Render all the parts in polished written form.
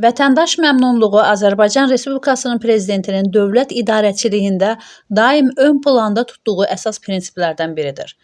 Vətəndaş məmnunluğu Azərbaycan Respublikasının Prezidentinin dövlət idarəçiliyində daim ön planda tutduğu əsas prinsiplərdən biridir.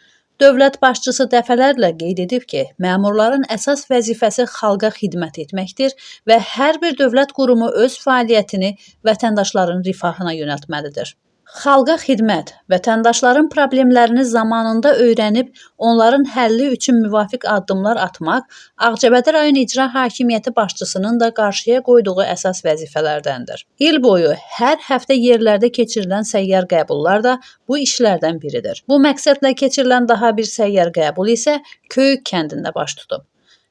Dövlət başçısı dəfələrlə qeyd edib ki, məmurların əsas vəzifəsi xalqa xidmət etməkdir və hər bir dövlət qurumu öz fəaliyyətini vətəndaşların rifahına yönəltməlidir. Xalqa xidmət, vətəndaşların problemlərini zamanında öyrənib, onların həlli üçün müvafiq addımlar atmaq Ağcabədi rayon İcra Hakimiyyəti başçısının da qarşıya qoyduğu əsas vəzifələrdəndir. İl boyu hər həftə yerlərdə keçirilən səyyar qəbullar da bu işlərdən biridir. Bu məqsədlə keçirilən daha bir səyyar qəbul isə Köyük kəndində baş tutub.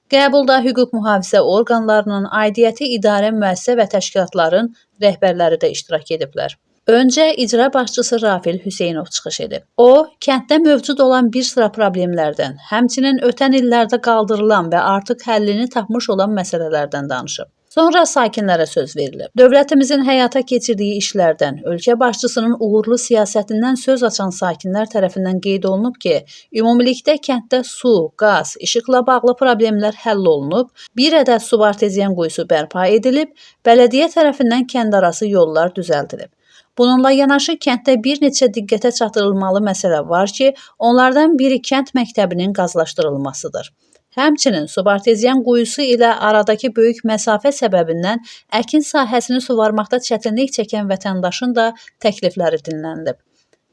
Qəbulda hüquq mühafizə orqanlarının, aidiyyəti idarə müəssisə və təşkilatların rəhbərləri də iştirak ediblər. Öncə icra başçısı Rafil Hüseynov çıxış edib. O, kənddə mövcud olan bir sıra problemlərdən, həmçinin ötən illərdə qaldırılan və artıq həllini tapmış olan məsələlərdən danışıb. Sonra sakinlərə söz verilib. Dövlətimizin həyata keçirdiyi işlərdən, ölkə başçısının uğurlu siyasətindən söz açan sakinlər tərəfindən qeyd olunub ki, ümumilikdə kənddə su, qaz, işıqla bağlı problemlər həll olunub, bir ədəd subarteziyan quyusu bərpa edilib, bələdiyyə tərəfindən kəndarası yollar düzəldilib. Bununla yanaşı kənddə bir neçə diqqətə çatdırılmalı məsələ var ki, onlardan biri kənd məktəbinin qazlaşdırılmasıdır. Həmçinin subarteziyan quyusu ilə aradakı böyük məsafə səbəbindən əkin sahəsini suvarmaqda çətinlik çəkən vətəndaşın da təklifləri dinlənilib.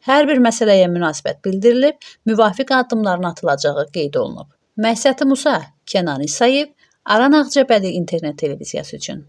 Hər bir məsələyə münasibət bildirilib, müvafiq addımların atılacağı qeyd olunub. Məhsəti Musa, Kənan İsayev, Aran Ağcabədi internet televiziyası üçün.